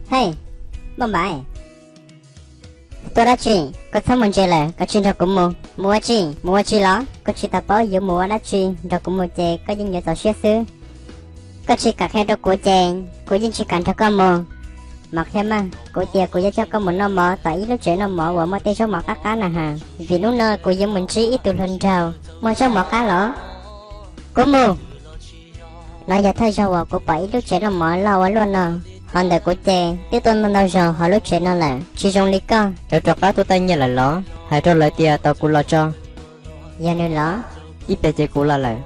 Hej, Npauj Npaim, tuaj dab tsi? Koj txhob mus ntses lawm, koj tsis nrog kuv mus. Mus ua tsi? Mus ua tsi los? Koj tsis tau paub yuav mus ua dab tsi, nrog kuv mus ces koj yeej yuav txaus siab xwb. Koj tsis kam qhia rau kuv ces kuv yeej tsis kam nrog koj mus. Mas qhia mas, kuv tias kuv yuav coj koj mus noj mov tom ib lub tsev noj mov uas muaj tej zaub mov qab qab na has, vim hnub no kuv yuav mus ntsib ib tug hluas nraug muaj zaub mov qab los. Kuv mus. No yog thawj zaug uas kuv pom ib lub tsev noj mov loj ua luaj no. Hos ntawm kuv ces twb tuaj ntau ntau zaug hauv lub tsev no lawm, tsis zoo li koj. Lawv rov qab tuaj taij nyiaj lawm los? Hais rau lawv tias tos kuv los tso. Yog nws los? Ib pliag ces kuv los lawm.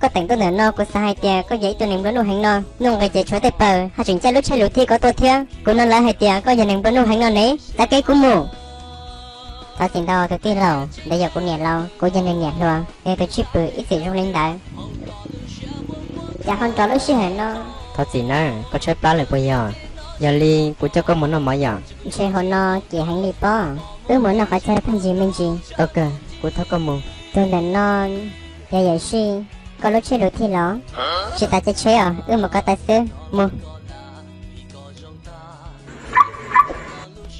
Koj teem tuaj ntawm no kuv xav hais tias koj yog ib tug neeg nplua nuj heev no, nuj nqis ces tshuav tej pawg haj tseem caij lub tsheb lus thij koj tuaj thiab. Kuv no lawv hais tias koj yog neeg nplua nuj heev no ne, txav kev kuv mus. Thov txim ntau tus tij laug, ntawd yog kuv niam laus, kuv yog nws niam hluas, nws tus tswj pwm ib txwm zoo li ntawd. Cas ho nrov lub sij hawm no? Thov txim nawb, koj tshaib plab lawm puas yog? Yog li kuv coj koj mus noj mov yom. Ntshe hauv no kim heev li pob, wb mus noj qhov chaw pheej yig me ntsis. Tau kawg, kuv thov koj mus. Tus ntawm no yog Yawm Sij, koj lub tsheb lus thij los? Tsis tas caij tsheb os, wb mus ko taw xwb, mus.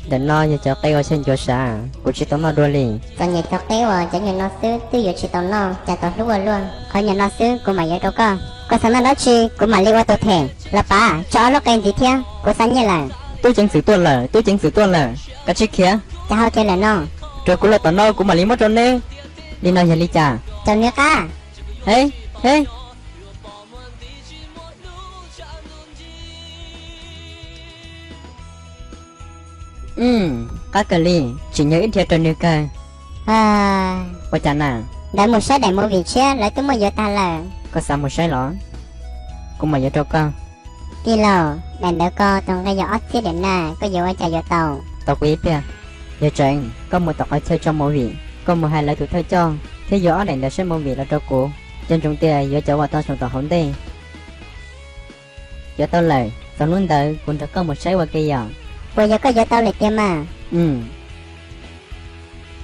Ntawm no yog cov qe uas xyaw ncuav sav, kuv tsis tau noj dua li. Txom nyem cov qe uas cov nyuag no xwb twb yuav tsis tau noj, cas tau hlub ua luaj. Qhov nyuag no xwb kuv mam yuav rau koj. Koj xav noj dab tsi kuv mam li ua tus them. Los pav, tso ob lub qe ntxiv thiab, kuv xa nyiaj lawm. Tub ceev xwm tuaj lawm, tub ceev xwm tuaj lawm, kav tsij khiav. Cas ho khiav lawm no? Rau kuv los tom no kuv mam li muab rau neb. Li no yog li cas? Caum nws qab. Hej, hej. Qab kawg li, tsim nyog ib nrhiav raws nws kawg. Ua cas na? Ntawd mus saib daim movie tshiab lawv twb muab yuav tag lawm. Koj xav mus saib los? Kuv mam yuav rau koj. Tij laug, daim ntawd ko tus nqi yog ob txhiab diam na, koj yuav ua cas yuav tau? Tos kuv ib pliag. Yog tseem, koj mus tom qhov chaw tso movie, koj mus hais lawv tus thawj coj thiab yuav ob daim ntawd saib movie los rau kuv. Nco ntsoov tias yuav cov uas tau zoo tom hauv ntej. Yuav tau lawm, txog hnub ntawd kuv nrog koj mus saib ua ke yom. Puas yog koj yuav tau lawm tiag mas?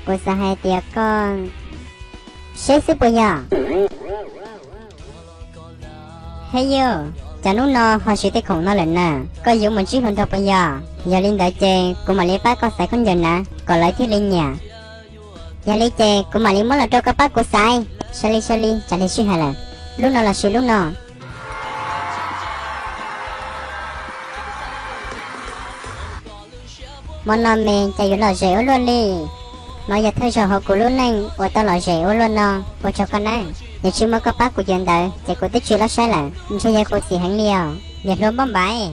Kuv xav hais tias koj saib xwb puas yog? Hej yog, cas hnub no ho siv tej khoom no lawm na? Koj yuav mus ntsib hluas nraug puas yog? Yog li ntawd ces kuv mam li pab koj xaiv khaub ncaws na, kom lawv thiaj li nyiam. Yog li ces kuv mam li muab los rau koj pab kuv xaiv. Sawv li sawv li, tsam li sij hawm lawm, lub no los sis lub no. Hmo no me cas yuav lom zem ua luaj li. No yog thawj zaug hauv kuv lub neej uas tau lom zem ua luaj no, ua tsaug koj nawb. Yog tsis muaj koj pab kuv cov ntawd ces kuv twb tsis loj saib lawm, ntshe yog kuv xim heev li os. Niam hluas Npauj Npaim,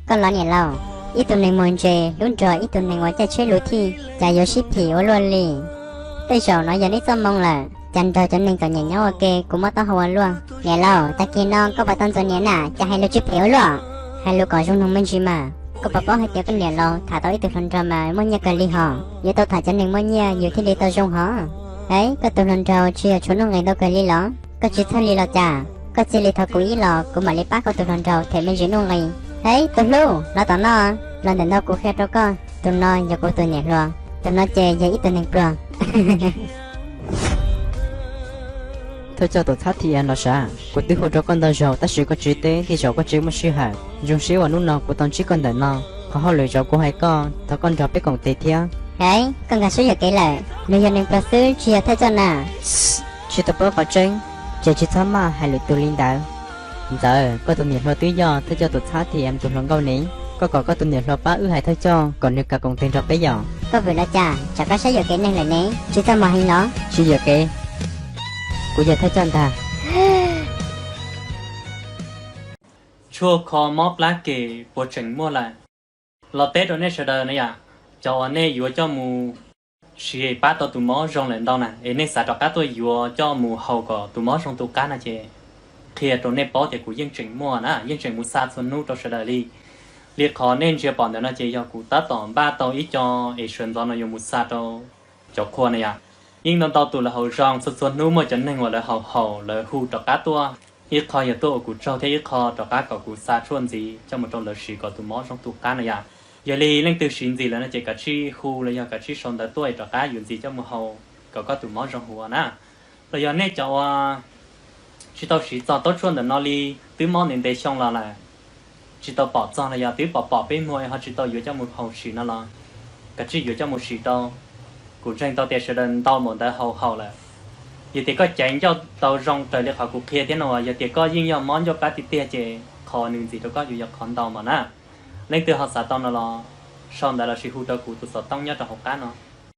koj los niam laus, ib tug neeg muag ntses hlub nrog ib tug neeg uas caij tsheb luv thij cas yuav sib phim ua luaj li. Tej zaum no yog neb txoj moo lawm, cas nrog cov neeg txom nyem nyob ua ke kuv mob taub hau ua luaj. Niam laus, tag kis no koj puas tau ntxuav niam na, cas hais lus tsis phem ua luaj? Hais lus kom zoo noog me ntsis mas. Koj puas paub hais tias koj niam laus tham tau ib tug hluas nraug mas muaj nyiaj kawg li hos, yuav tau tham cov neeg muaj nyiaj yus thiaj li tau zoo hos. Hej, koj tus hluas nraug tsis yog tshuav nuj nqis ntau kawg li los? Koj tsis txhawj li los cas? Koj cia li thov kuv ib los kuv mam li pab koj tus hluas nraug them me ntsis nuj nqis. Hej, tus hlub, los tom no, los ntawm no kuv qhia rau koj. Tus no yog kuv tus niam hluas, tus no ces yog ib tug neeg pluag. Thawj coj tus txhab thim no sav, kuv twb hu rau koj ntau zaug tab sis koj tsis teb, tej zaum koj tsis muaj sij hawm. Zoo siab uas hnub no kuv tau ntsib koj ntawm no. Qhov hauj lwm zaum kuv hais koj, thov koj nrog peb koom tes thiab. Hej, koj nkag siab yuam kev lawm, nws yog neeg pluag xwb tsis yog thawj coj na. Tsis tau paub qhov tseeb, ces tsis txhob maj hais lwm tus li ntawd. Ntxawm, koj tus niam hluas twb yog thawj coj tus txhab thim tus hluas nkauj ne, koj kom koj tus niam hluas pab wb hais thawj coj kom nws kam koom tes nrog peb yom. Koj vwm los cas, tsam koj saib yuam kev neeg lawm ne, tsis txaj muag heev los? Tsis yuam kev, kuv yog thawj coj ntag. Tshuaj kho mob plab kem puas tseem muaj lawm? Los teb rau nej sawv daws na yom, cov uas nej yuav coj mus siv pab tau tus mob zoo lawm ntau na, es nej xav rov qab tuaj yuav coj mus haus kom tus mob zoo tu qab no ces qhia rau nej paub tias kuv yeej tseem muaj na, yeej tseem mus xa txhua hnub rau sawv daws li. Li qhov nej ntsia pom ntawm no ces yog kuv tab tom npaj tau ib co es sawv ntxov no yuav mus xa rau cov qhua na yom. Yeej ntau ntau tus lawv haus zoo, txhua txhua hnub muaj cov neeg uas lawv haus haus lawv hu rov qab tuaj. Ib qho yog tuaj ua kuv tsaug thiab ib qho rov qab kom kuv xa tshuaj ntxiv coj mus rau lawv siv kom tus mob zoo tu qab na yom. Yog li leej twg siv ntxiv lawm no ces kav tsij hu los yog kav tsij sau ntawv tuaj es rov qab yuav ntxiv coj mus haus kom koj tus mob zoo huv na. Los yog nej cov uas tsis tau siv txog taub tshuaj ntawm no li, twb mob ntev ntev xyoo los lawm, tsis tau pom txog los yog twb pom pom peb muag ho tsis tau yuav coj mus haus sim no los kav tsij yuav coj mus sim rau. Kuv ntseeg tau tias sawv daws ntau npaum ntawd haus haus lawm. Yog tias koj caiv ncauj tau zoo raws li qhov kuv qhia thiab no, yog tias koj yeej yog mob ncauj plab tiag tiag ces qhov nws ntxiv rau koj yuav yog qhov ntau mas na. Leej twg ho xav tau no los sau ntawv los sis hu rau kuv tus xov tooj nyob rau hauv qab no.